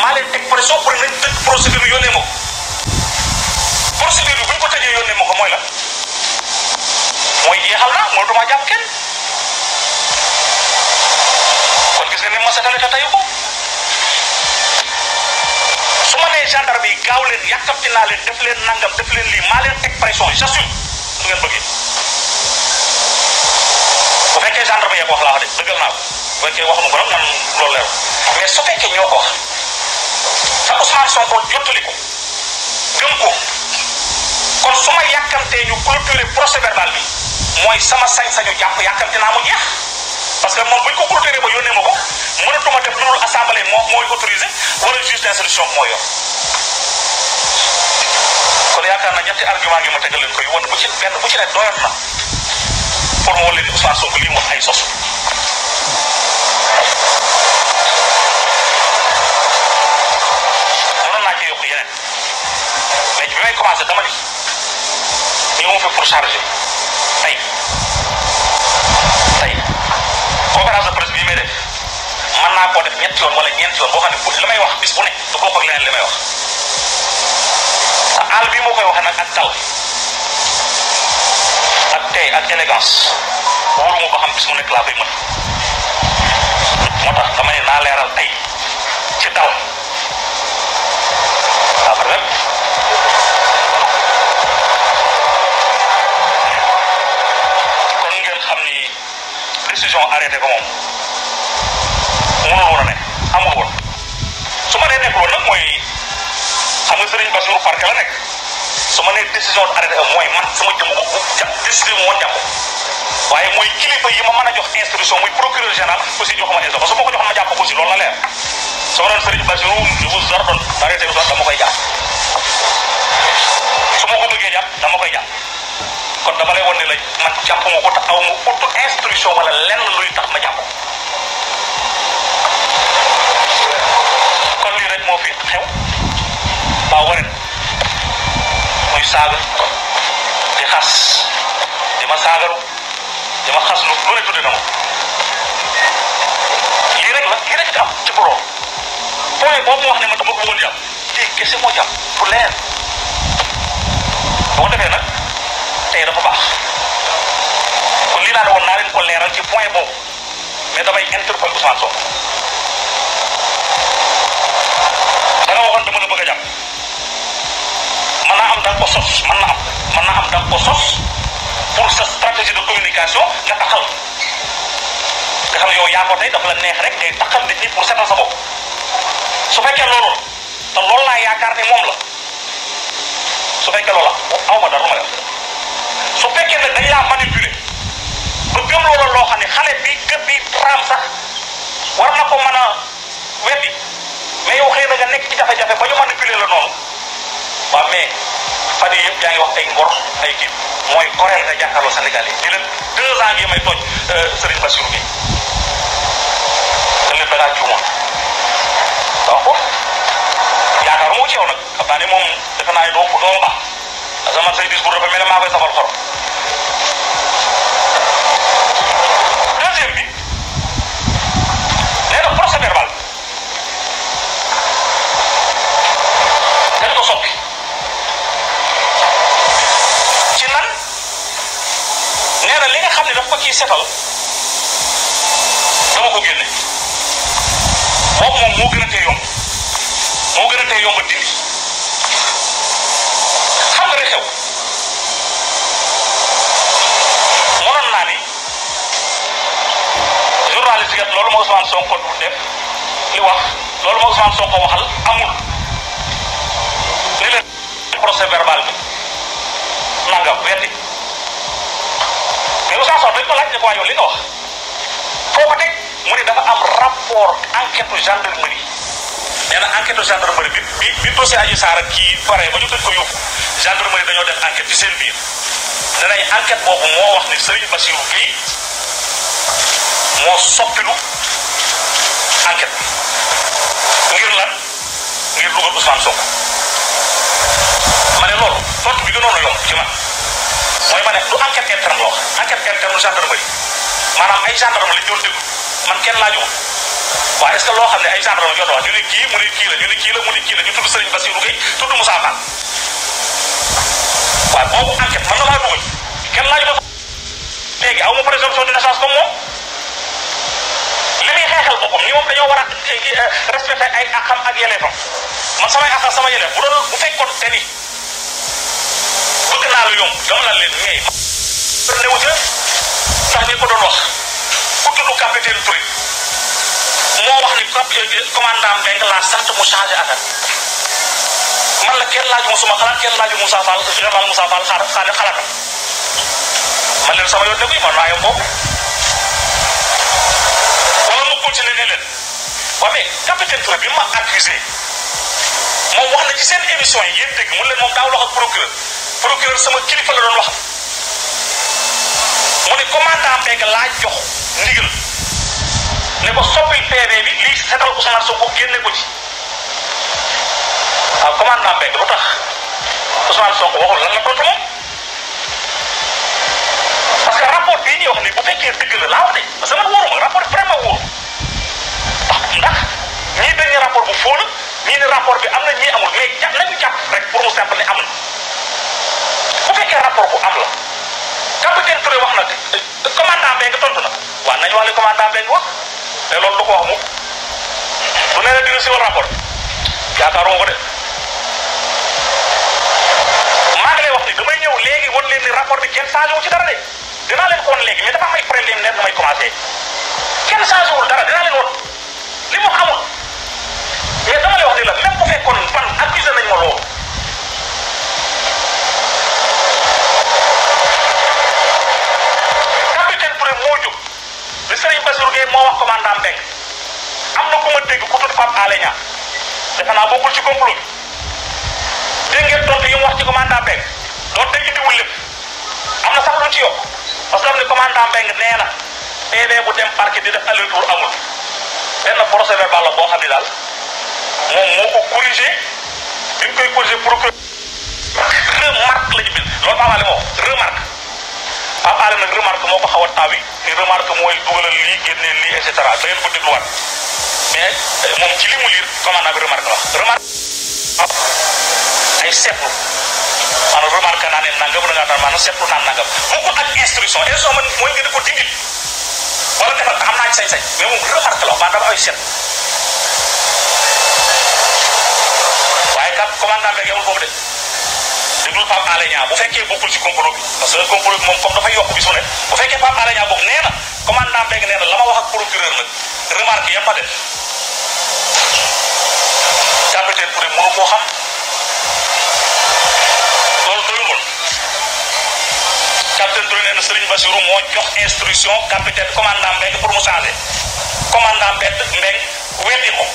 maa leen teg pression pour nañ tëj procédure bi yónnee ma ko procédure bi bu ñu ko tëjee yónnee ma ko mooy la mooy jeexal na mënatuma jàpp kenn kon gis nga ni ma setale te tayu ko su ma nee gendarme yi gaaw leen yàkkamti naa leen def leen nangam def leen lii maa leen teg pression j'assume su ngeen bëggee bu fekkee gendarme yee ko wax laa wax de dëggal naa ko bu fekkee waxuma ko nag man loolu leer mais su fekkee ñoo ko wax te Ousmane Sonko jottali ko gëm ko kon su ma yàkkamtee ñu clôturer procès verbal bi mooy sama sañ-sañu jàpp yàkkamti naa mu jeex parce que moom buñ ko clôturer ba yónnee ma ko mënatuma def lu dul assemblée mooy autorisé wala juge d'instruction mooy yor kon yaakaar na ñetti argument yi ma tegal leen ko yu woon bu ci benn bu ci ne doyoon na pour mu leen Ousmane Sonko lii mu ay sos mënoon naa ci yokk yeneen mais bi may commencé dama ni ñëw ma fi pour charger tey conférence de presse bii may def mën naa koo def ñetti yoon wala ñeenti yoon boo xam ne li may wax bis bu ne du bokk ak leneen li may wax te àll bii moo koy waxee nag ak dal ak tey ak élégance wóoruma ba xam bis mu nekk laa koy mën moo tax dama ne naa leeral tey ci dal après kon ngeen xam ni décision arrêté ko moom mënul woon a ne amul woon su ma nee nekkul woon nag mooy xam nga Serigne Bassirou parquet la nekk su ma nee décision arrêté mooy man sama jëm ko décidé mu woon jàpp waaye mooy kilifa yi ma mën a jox instruction muy procureur général aussi joxuma instruction parce que boo ko joxoon ma jàpp ko aussi loolu la leer su ma doon Serigne Bassirou je vous ordonne d'arrêter ko dama koy jàpp su ma ko bëggee jàpp dama koy jàpp kon dama lay wan ne la man jàpp ma ko te aw ma auto instruction wala lenn luy tax ma jàpp kon lii rek moo fi xew baa waret muy saaga di xas di ma saagaru di ma xas lu ne tudde na ma lii rek ci am ci borom point boobu mu wax ne ma dama ko bëggoon jàpp lii kese moo jàpp bu leer boo defee nag tey dafa baax kon lii naa ne woon naa leen ko leeral ci point boobu mais damay interpellé Ousmane Sonko da nga waxoon dama la bëgg a jàpp mën naa am da nga ko sos mën naa am da nga ko sos pour sa stratégie de communication nga taxal nga xam ne yow yaa ko tey dafa la neex rek ngay taxal nit ñi pour setal sa bopp su fekkee loolu te loolu laa yaakaar ne moom la su fekkee loola aw ma dara lu ma def su fekkee nag dañ laa manipuler ba gëm loola loo xam ne xale bi gët bi raam sax war na ko mën a weddi mais yow xëy na nga nekk ci jafe-jafe ba ñu manipuler la noonu waaw mais fan yii yëpp yaa ngi wax ay ngor ay kii mooy goreel nga jàkkaarloo Sénégal yi di leen 2 ans ngi may tooñ Serigne Bassirou Gueye te leen da ngaa juumoon donc yaakaar moo ci yow nag xam naa ne moom defe naa ne doo baax parce que man say discours dafa mel ne maa koy sabal xorom deuxième bi nee na procès verbal dañ ko soppi ci nan nee na li nga xam ne daf ko ciy setal dama ko génne moom moo gën a tee yomb a dindi xam nga rek xew mënoon naa ni journaliste kat loolu ma Ousmane Sonko du def li wax loolu ma Ousmane Sonko waxal amul ni leen procès verbal bi nangam weddi mais Ousmane Sonko dañ ko laaj ne ko waa yow li nga wax foo ko teg mu ne dafa am rapport enquête gendarmerie nee na enquête gendarmerie bi dossier Adji Sarr kii pare ba ñu tëj ko yóbbu gendarmerie dañoo def enquête ci seen biir danañ enquête boobu moo wax ni Serigne Bassirou Gueye moo soppilu enquête bi ngir lan ngir dugal Ousmane Sonko ma ne loolu tontu bi gënoon a yomb ci man mooy ma ne du enquête interne la wax enquête interne gendarmerie maanaam ay gendarme lañ doon déglu man kenn laajuma waaw est-ce que loo xam ne ay gendarme ñoo doon wax ñu ne kii mu ne kii la ñu ne kii la mu ne kii la ñu tudd Serigne Bassirou Gueye tudd Moussa Fall waaye boobu enquête man na maa dugal kenn laaj ma léegi aw ma présomption d'innocence comme moom li muy xeexal boppam ni moom dañoo war a respecté ay àqam ak yelleefam man samay àq sama yelleef bu doon bu fekkoon te ni bëgg naa lu yomb dama la leen mais newu ca ndax ñi ko doon wax ku tudd capitaine Touré moo wax ni commandant Mbengue laa sant mu changé affaire man la kenn laaju ma suma xalaat kenn laaju Moussa Fall général Moussa Fall xalaatam man leen sama yoon ne koy man naa yom boobu wala mu continuer ne leen waaw mais capitaine Touré bi ma accusé moom wax na ci seen émission yi yéen dégg mu leen moom daaw wax ak procureur sama kilifa la doon wax mu ne commandant Mbengue laa jox ndigal ne ko soppil PV bi lii setal Ousmane Sonko génne ko ci waaw commandant Mbengue lu tax Ousmane Sonko waxul lan la tontu moom parce que rapport bii ñuy wax ni bu fekkee dëgg la laa wax de parce que man wóoruma rapport bi vraiment wóoru ndax ñii dañ ne rapport bu fóo la ñii ne rapport bi am na ñii amul mais nañu jàpp rek pour mu simple ne am na bu fekkee rapport bu am la capitaine Touré wax na commandant Mbengue tontu na waaw nañu wax li commandant Mbengue wax te loolu du ko wax mukk du nee na dina siwal rapport bi yaakaaruma ko de maa ngi lay wax ni damay ñëw léegi wan leen ni rapport bi kenn changé wu ci dara de dinaa leen ko wan léegi mais dafa am ay problème ne damay commencé kenn changé wul dara dinaa leen wan li mu amul mais dama lay wax ni la même bu fekkoon fan accusé nañ ma loolu capitaine Touré moo jóg li Serigne Bassirou Gueye moo wax commandant Mbengue am na ku ma dégg ku tudd Pape Alé Niang defe naa bokkul ci complot bi dégg ngeen tontu yi mu wax ci commandant Mbengue doon te indiwul lépp am na sax lu ci yokk parce que am ne commandant Mbengue nee na PV bu dem parquet di def aller-retour amul benn procès verbal la boo xam ne daal moom moo ko corrigé bi mu koy corrigé procureur remarque la ñu bind loolu Pape Alé moo remarque Pape Alé nag remarque moo ko xaw a taw yi ni remarque mooy dugalal lii génneel lii et cetera da ngeen ko dégluwaat mais moom ci li mu liir commandant bi remarque la wax remarque ay seetlu maanaam remarque naa ne nangam da ngaa naan maanaam seetlu naan nangam bokkul ak instruction man mooy nga di ko dindil wala defal am naa ci sañ-sañ mais moom remarque la maanaam dafa ay seet waaye kat commandant bi yemul foofu de déglul Pape Alé Niang bu fekkee bokkul ci complot bi parce que complot bi moom comme dafay yokk bi su ne bu fekkee Pape Alé Niang boobu nee na commandant Mbengue nee na la ma wax ak procureur nag remarque yem fa def capitaine Touré mënu koo xam loolu doyul woon capitaine Touré nee na Serigne Bassirou moo jox instruction capitaine commandant Mbengue pour mu changer commandant Mbengue weddi ko